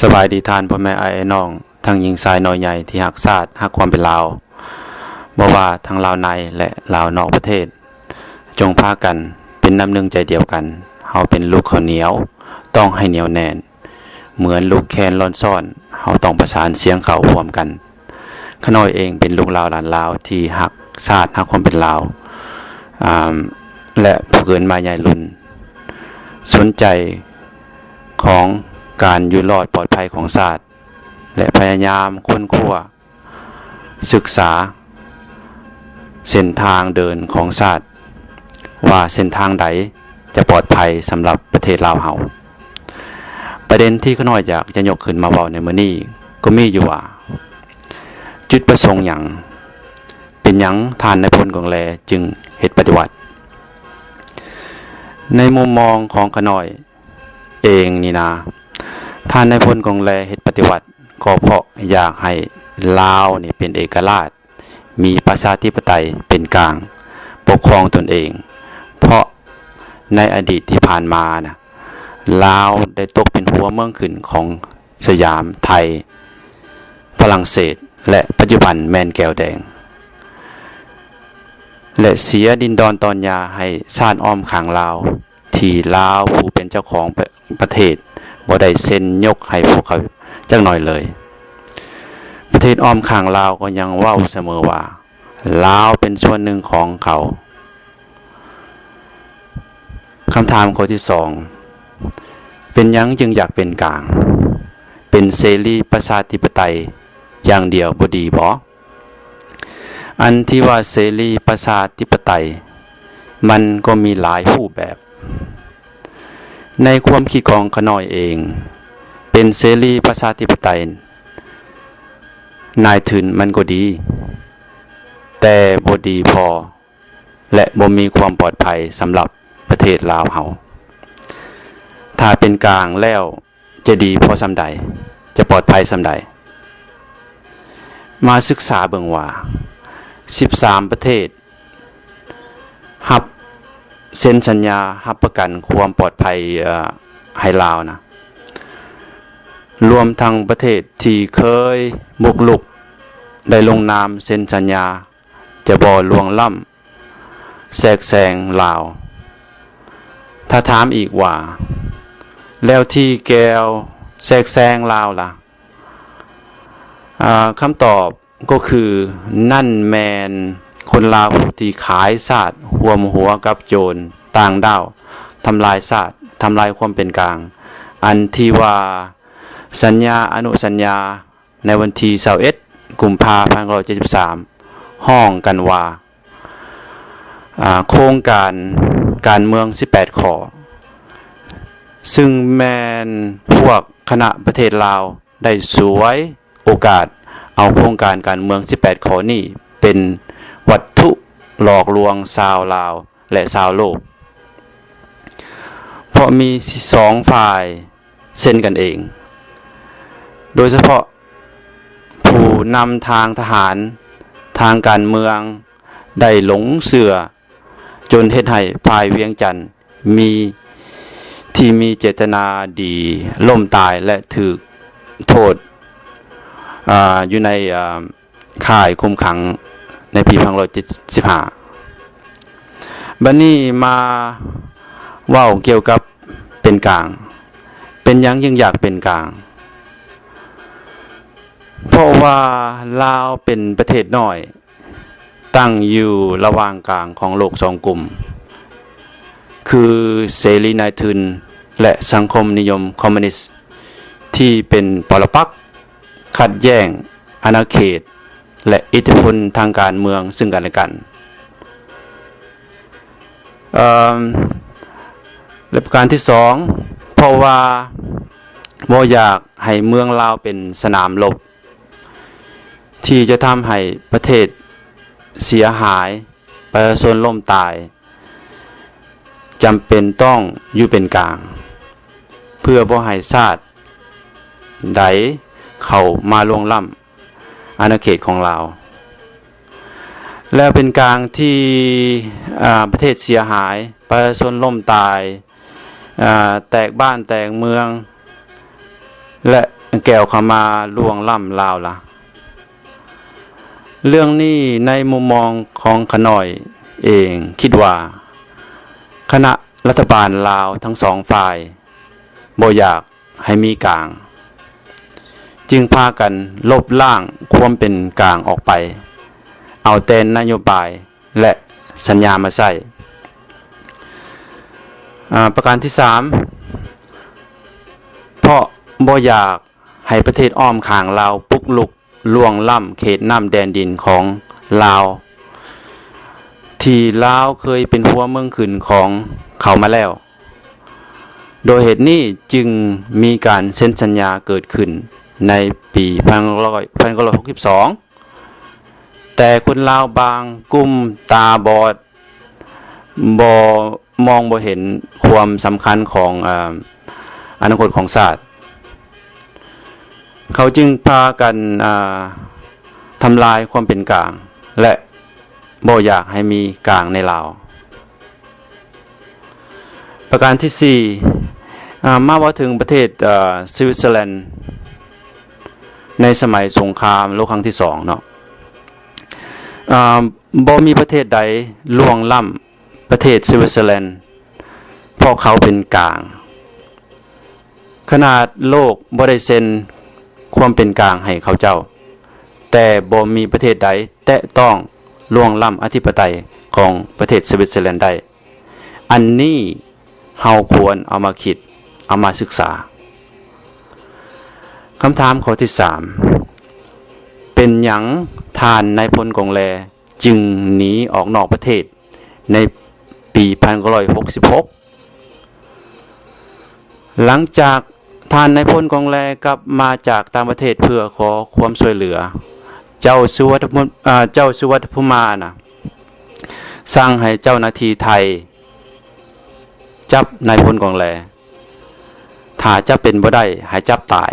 ສະບາຍດີທ່ານພໍ່ແມ່ອ້າຍອ້າຍນ້ອງ ທັງຍິງຊາຍນ້ອຍໃຫຍ່ທີ່ຮັກຊາດ, ຮັກຄວາມເປັນລາວ, ບໍ່ວ່າທັງລາວໃນ ແລະ ລາວນອກປະເທດ, ຈົ່ງພາກັນເປັນນ້ຳໜຶ່ງໃຈດຽວກັນ. ເຮົາເປັນລູກເຂົ້າໜຽວ, ຕ້ອງໃຫ້ໜຽວແໜ້ນ, ເໝືອນລູກແຄນລອນຊ້ອນ, ເຮົາຕ້ອງປະສານສຽງເຂົ້າຮ່ວມກັນ. ຂ້ານ້ອຍເອງເປັນລູກລາວຫຼານລາວທີ່ຮັກຊາດ, ຮັກຄວາມເປັນລາວ, ອາ ແລະ ຜູ້ເກີດມາໃຫຍ່ລຸ້ນ ສົນໃຈຂອງການຢູ່ລອດປອດໄພຂອງຊາດ ແລະ ພະຍາຍາມຄົ້ນຄວ້າ ສຶກສາເສັ້ນທາງເດີນຂອງຊາດ ວ່າເສັ້ນທາງໃດຈະປອດໄພສຳລັບປະເທດລາວເຮົາ. ປະເດັນທີ່ຂ້ານ້ອຍຢາກຈະຍົກຂຶ້ນມາເວົ້າໃນມື້ນີ້ກໍມີຢູ່ວ່າ ຈຸດປະສົງຫຍັງ, ເປັນຫຍັງທ່ານນາຍພົນກອງແລຈຶ່ງເຮັດປະຕິວັດ? ໃນມຸມມອງຂອງຂ້ານ້ອຍເອງນີ້ນາ, ທ່ານນາຍພົນກອງແລເຮັດປະຕິວັດ ກໍເພາະຢາກໃຫ້ລາວນີ້ເປັນເອກະລາດ, ມີປະຊາທິປະໄຕເປັນກາງ, ປົກຄອງຕົນເອງ, ເພາະໃນອະດີດທີ່ຜ່ານມານະ ລາວໄດ້ຕົກເປັນຫົວເມືອງຂຶ້ນຂອງສະຫຍາມ, ໄທ, ຝຣັ່ງເສດ ແລະ ປັດຈຸບັນແມ່ນແກວແດງ ແລະ ເສຍດິນດອນຕອນຫຍ້າໃຫ້ຊາດອ້ອມຂ້າງລາວ ທີ່ລາວຜູ້ເປັນເຈົ້າຂອງປະ ປະເທດບໍ່ໄດ້ເຊັນຍົກໃຫ້ພວກເຂົາຈັກໜ້ອຍເລີຍ. ປະເທດອ້ອມຂ້າງລາວກໍຍັງເວົ້າສະເໝີວ່າ ລາວເປັນສ່ວນໜຶ່ງຂອງເຂົາ. ຄຳຖາມຂໍ້ທີສອງ ເປັນຫຍັງຈຶ່ງຢາກເປັນກາງ? ເປັນເສລີປະຊາທິປະໄຕຢ່າງດຽວບໍ່ດີບໍ? ອັນທີ່ວ່າເສລີປະຊາທິປະໄຕ ມັນກໍມີຫຼາຍຮູບແບບ. ໃນຄວາມຄິດຂອງຂ້ານ້ອຍເອງ, ເປັນເສລີປະຊາທິປະໄຕ ນາຍທຶນມັນກໍດີ, ແຕ່ບໍ່ດີພໍ ແລະ ບໍ່ມີຄວາມປອດໄພສຳລັບປະເທດລາວເຮົາ. ຖ້າເປັນກາງແລ້ວ ຈະດີພໍສ່ຳໃດ, ຈະປອດໄພສ່ຳໃດ? ມາສຶກສາເບິ່ງວ່າ ສິບສາມປະເທດຮັບເຊັນສັນຍາຮັບປະກັນຄວາມປອດໄພ ເອີ ໃຫ້ລາວນະ, ລວມທັງປະເທດທີ່ເຄີຍບຸກລຸກໄດ້ລົງນາມເຊັນສັນຍາ ຈະບໍ່ລ່ວງລ້ຳແຊກແຊງລາວ. ຖ້າຖາມອີກວ່າ ແລ້ວທີ່ແກວແຊກແຊງລາວລະ? ອາ ຄຳຕອບກໍຄື ນັ້ນແມ່ນຄົນລາວຜູ້ທີ່ຂາຍຊາດ ຮ່ວມຫົວກັບໂຈນຕ່າງດ້າວ ທຳລາຍຊາດ, ທຳລາຍຄວາມເປັນກາງ, ອັນທີ່ວ່າສັນຍາອະນຸສັນຍາ ໃນວັນທີຊາວເອັດ ກຸມພາ ພັນເກົ້າຮ້ອຍເຈັດສິບສາມ ຮ້ອງກັນວ່າ ອາ ໂຄງການການເມືອງສິບແປດຂໍ້ ຊຶ່ງແມ່ນພວກຄະນະປະເທດລາວໄດ້ສວຍໂອກາດເອົາໂຄງການການເມືອງສິບແປດຂໍ້ນີ້ ເປັນວັດຖຸຫຼອກລວງຊາວລາວ ແລະ ຊາວໂລກ ເພາະມີສອງຝ່າຍເຊັນກັນເອງ, ໂດຍສະເພາະຜູ້ນຳທາງທະຫານ, ທາງການເມືອງ ໄດ້ຫຼົງເຊື່ອ ຈົນເຮັດໃຫ້ຝ່າຍວຽງຈັນມີ ທີ່ມີເຈດຕະນາດີລົ້ມຕາຍ ແລະ ຖືກໂທດ ອາ ຢູ່ໃນ ອາ ຄ້າຍຄຸມຂັງໃນປີພັນເກົ້າຮ້ອຍເຈັດສິບຫ້າ. ບັດນີ້ມາເວົ້າກ່ຽວກັບເປັນກາງ. ເປັນຫຍັງຈຶ່ງຢາກເປັນກາງ? ເພາະວ່າລາວເປັນປະເທດນ້ອຍ ຕັ້ງຢູ່ລະຫວ່າງກາງຂອງໂລກສອງກຸ່ມ ຄືເສລີນາຍທຶນ ແລະ ສັງຄົມນິຍົມຄອມມູນິດ ທີ່ເປັນປໍລະປັກຂັດແຍ່ງອານາເຂດ ແລະ ອິດທິພົນທາງການເມືອງຊຶ່ງກັນແລະກັນ. ເອີ ແລະ ປະການທີສອງ ເພາະວ່າບໍ່ຢາກໃຫ້ເມືອງລາວເປັນສະໜາມລົບ ທີ່ຈະທຳໃຫ້ປະເທດເສຍຫາຍ, ປະຊາຊົນລົ້ມຕາຍ, ຈຳເປັນຕ້ອງຢູ່ເປັນກາງ ເພື່ອບໍ່ໃຫ້ຊາດໃດເຂົ້າມາລ່ວງລ້ຳອານາເຂດຂອງລາວ. ແລ້ວເປັນກາງທີ່ ອາ ປະເທດເສຍຫາຍ, ປະຊາຊົນລົ້ມຕາຍ, ອາ ແຕກບ້ານແຕກເມືອງ ແລະ ແກ່ວເຂົ້າມາລ່ວງລ້ຳລາວລະ? ເລື່ອງນີ້ໃນມຸມມອງຂອງຂ້ານ້ອຍເອງຄິດວ່າ ຄະນະລັດຖະບານລາວທັງສອງຝ່າຍບໍ່ຢາກໃຫ້ມີກາງ ຈຶ່ງພາກັນລົບລ້າງຄວາມເປັນກາງອອກໄປ ເອົາແຕ່ນະໂຍບາຍ ແລະ ສັນຍາມາໃຊ້. ອາ ປະການທີສາມ ເພາະບໍ່ຢາກໃຫ້ປະເທດອ້ອມຂ້າງລາວປຸກລຸກລ່ວງລ້ຳເຂດນ້ຳແດນດິນຂອງລາວ ທີ່ລາວເຄີຍເປັນຫົວເມືອງຂຶ້ນຂອງເຂົາມາແລ້ວ. ໂດຍເຫດນີ້ຈຶ່ງມີການເຊັນສັນຍາເກີດຂຶ້ນໃນປີພັນເກົ້າຮ້ອຍ ພັນເກົ້າຮ້ອຍຫົກສິບສອງ ແຕ່ຄົນລາວບາງກຸ່ມຕາບອດ ບໍ່ ມອງບໍ່ເຫັນຄວາມສຳຄັນຂອງ ອາ ອະນາຄົດຂອງຊາດ. ເຂົາຈຶ່ງພາກັນ ອາ ທຳລາຍຄວາມເປັນກາງ ແລະ ບໍ່ຢາກໃຫ້ມີກາງໃນລາວ. ປະການທີສີ່ ອາ ມາເວົ້າເຖິງປະເທດ ອາ ສະວິດເຊີແລນ ໃນສະໄໝສົງຄາມໂລກຄັ້ງທີສອງເນາະ ອາ ບໍ່ມີປະເທດໃດລ່ວງລ້ຳປະເທດສະວິດເຊີແລນ ເພາະເຂົາເປັນກາງ. ຂະໜາດໂລກບໍ່ໄດ້ເຊັນຄວາມເປັນກາງໃຫ້ເຂົາເຈົ້າ, ແຕ່ບໍ່ມີປະເທດໃດແຕະຕ້ອງລ່ວງລ້ຳອະທິປະໄຕຂອງປະເທດສະວິດເຊີແລນໄດ້. ອັນນີ້ເຮົາຄວນເອົາມາຄິດ, ເອົາມາສຶກສາ. ຄຳຖາມຂໍ້ທີສາມ ເປັນຫຍັງທ່ານນາຍພົນກອງແລຈຶ່ງໜີອອກນອກປະເທດໃນປີພັນເກົ້າຮ້ອຍຫົກສິບຫົກ? ຫຼັງຈາກທ່ານນາຍພົນກອງແລກັບມາຈາກຕ່າງປະເທດເພື່ອຂໍຄວາມຊ່ວຍເຫຼືອ, ເຈົ້າສຸວັດ ເຈົ້າສຸວັດທະພູມານະ ສັ່ງໃຫ້ເຈົ້າໜ້າທີ່ໄທຈັບນາຍພົນກອງແລ, ຖ້າຈັບເປັນບໍ່ໄດ້ ໃຫ້ຈັບຕາຍ.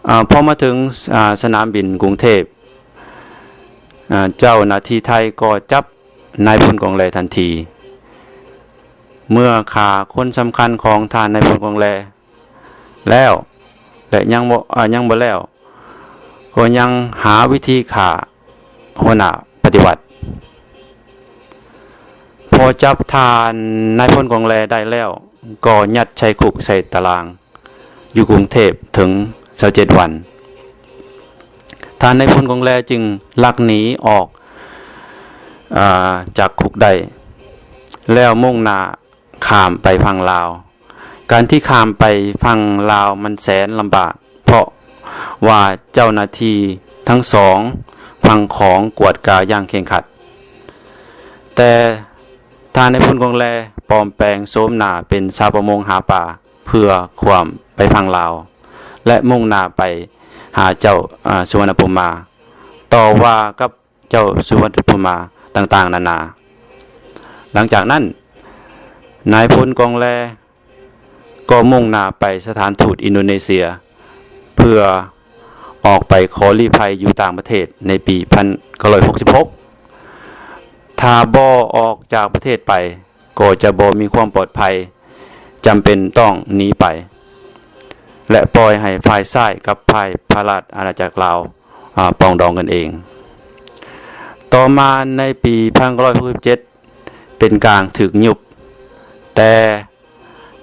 ອາ ພໍມາເຖິງ ອາ ສະໜາມບິນກຸງເທບ, ອາ ເຈົ້າໜ້າທີ່ໄທກໍຈັບນາຍພົນກອງແລທັນທີ. ເມື່ອຂ້າຄົນສຳຄັນຂອງທ່ານນາຍພົນກອງແລແລ້ວ ແລະ ຍັງບໍ່ ອາ ຍັງບໍ່ແລ້ວ, ກໍຍັງຫາວິທີຂ້າຫົວໜ້າປະຕິວັດ. ພໍຈັບທ່ານນາຍພົນກອງແລໄດ້ແລ້ວ, ກໍຍັດໃສ່ຄຸກໃສ່ຕາລາງ ຢູ່ກຸງເທບເຖິງຊາວເຈັດວັນ. ທ່ານນາຍພົນກອງແລຈຶ່ງລັກໜີອອກ ອາ ຈາກຄຸກໄດ້ ແລ້ວມຸ່ງໜ້າຂ້າມໄປຝັ່ງລາວ. ການທີ່ຂ້າມໄປຝັ່ງລາວມັນແສນລຳບາກ, ເພາະວ່າເຈົ້າໜ້າທີ່ທັງສອງຝັ່ງຂອງກວດກາຢ່າງເຄັ່ງຄັດ. ແຕ່ທ່ານນາຍພົນກອງແລປອມແປງໂສມໜ້າເປັນຊາວປະມົງຫາປາ ເພື່ອຂ້າມໄປຝັ່ງລາວ ແລະ ມຸ່ງໜ້າໄປຫາເຈົ້າ ອາ ສຸວັນນະພູມາ, ຕໍ່ວ່າກັບເຈົ້າສຸວັນນະພູມາຕ່າງໆນານາ. ຫຼັງຈາກນັ້ນ, ນາຍພົນກອງແລກໍມຸ່ງໜ້າໄປສະຖານທູດອິນໂດເນເຊຍ ເພື່ອອອກໄປຂໍລີ້ໄພຢູ່ຕ່າງປະເທດໃນປີພັນເກົ້າຮ້ອຍຫົກສິບຫົກ. ຖ້າບໍ່ອອກຈາກປະເທດໄປ, ກໍຈະບໍ່ມີຄວາມປອດໄພ, ຈຳເປັນຕ້ອງໜີໄປ ແລະ ປ່ອຍໃຫ້ຝ່າຍຊ້າຍກັບຝ່າຍພະລາດອານາຈັກລາວ ອາ ປອງດອງກັນເອງ. ຕໍ່ມາໃນປີພັນເກົ້າຮ້ອຍຫົກສິບເຈັດ ເປັນກາງຖືກຍຸບ, ແຕ່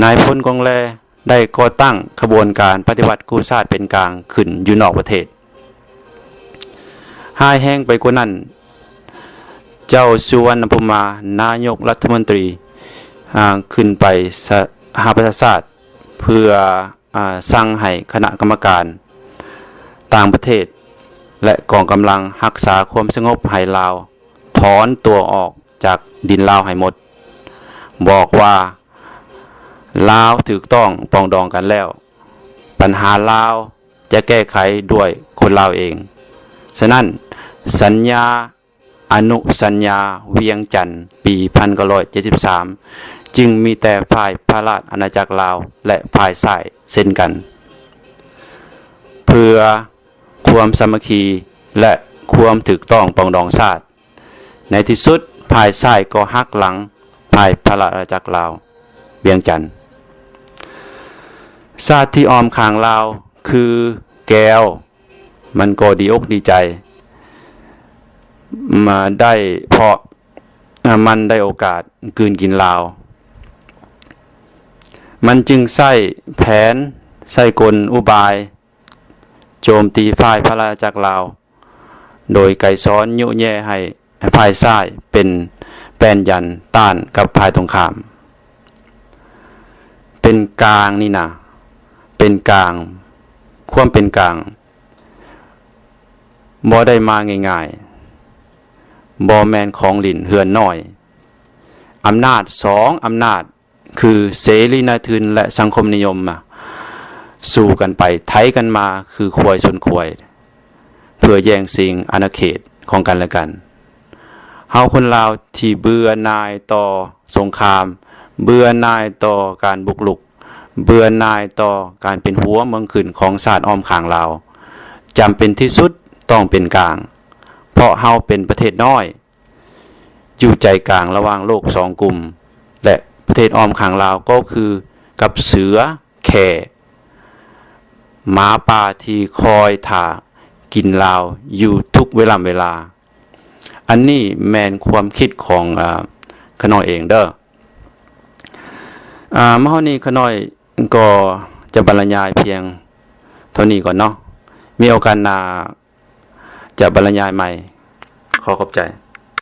ນາຍພົນກອງແລ ໄດ້ກໍ່ຕັ້ງຂະບວນການປະຕິວັດກູ້ຊາດເປັນກາງຂຶ້ນຢູ່ນອກປະເທດ. ຮ້າຍແຮງໄປກວ່ານັ້ນ, ເຈົ້າສຸວັນນະພູມາ ນາຍົກລັດຖະມົນຕີ ອາ ຂຶ້ນໄປສະຫະປະຊາຊາດ ເພື່ອ ອາ ສັ່ງໃຫ້ຄະນະກຳມະການຕ່າງປະເທດ ແລະ ກອງກຳລັງຮັກສາຄວາມສະຫງົບໃຫ້ລາວ ຖອນຕົວອອກຈາກດິນລາວໃຫ້ໝົດ, ບອກວ່າລາວຖືກຕ້ອງປອງດອງກັນແລ້ວ, ບັນຫາລາວຈະແກ້ໄຂດ້ວຍຄົນລາວເອງ. ສະນັ້ນ, ສັນຍາ ອະນຸສັນຍາວຽງຈັນ ປີພັນເກົ້າຮ້ອຍເຈັດສິບສາມ ຈຶ່ງມີແຕ່ຝ່າຍພະລາດອານາຈັກລາວ ແລະ ຝ່າຍຊ້າຍເຊັນກັນ ເພື່ອ ຄວາມສາມັກຄີ ແລະ ຄວາມຖືກຕ້ອງປອງດອງຊາດ. ໃນທີ່ສຸດ, ຝ່າຍຊ້າຍກໍຫັກຫຼັງຝ່າຍພະລາຊະອານາຈັກລາວວຽງຈັນ. ຊາດທີ່ອ້ອມຂ້າງລາວຄືແກວ ມັນກໍດີອົກດີໃຈ ມາໄດ້ ເພາະ ອາ ມັນໄດ້ໂອກາດກືນກິນລາວ. ມັນຈຶ່ງໃຊ້ແຜນ ໃຊ້ກົນອຸບາຍ ໂຈມຕີຝ່າຍພະລາຊະອານາຈັກລາວ ໂດຍໄກສອນຍຸແຍ່ໃຫ້ຝ່າຍຊ້າຍເປັນແປ້ນຢັນຕ້ານກັບຝ່າຍຕົງຂ້າມ. ເປັນກາງນີ້ນະ ເປັນກາງ ຄວາມເປັນກາງບໍ່ໄດ້ມາງ່າຍໆ ບໍ່ແມ່ນຂອງຫຼິ້ນເຮືອນນ້ອຍ. ອຳນາດສອງອຳນາດ ຄືເສລີນາຍທຶນ ແລະ ສັງຄົມນິຍົມ ມາສູ້ກັນໄປໄຖກັນມາຄືຄວາຍຊົນຄວາຍ ເພື່ອແຍ່ງຊິງອານາເຂດຂອງກັນແລະກັນ. ເຮົາຄົນລາວທີ່ເບື່ອໜ່າຍຕໍ່ສົງຄາມ, ເບື່ອໜ່າຍຕໍ່ການບຸກລຸກ, ເບື່ອໜ່າຍຕໍ່ການເປັນຫົວເມືອງຂຶ້ນຂອງຊາດອ້ອມຂ້າງລາວ, ຈຳເປັນທີ່ສຸດຕ້ອງເປັນກາງ, ເພາະເຮົາເປັນປະເທດນ້ອຍ ຢູ່ໃຈກາງລະຫວ່າງໂລກສອງກຸ່ມ ແລະ ປະເທດອ້ອມຂ້າງລາວກໍຄືກັບເສືອ, ແຂ້, ໝາປ່າທີ່ຄອຍຖ້າກິນລາວຢູ່ທຸກເວລາເວລາ. ອັນນີ້ແມ່ນຄວາມຄິດຂອງ ອາ ຂະນ້ອຍເອງເດີ້. ອາ ມາຮອດນີ້ຂະນ້ອຍກໍຈະບັນລະຍາຍພຽງເທົ່ານີ້ກ່ອນເນາະ. ມີໂອກາດໜ້າຈະບັນລະຍາຍໃໝ່. ຂໍຂອບໃຈ.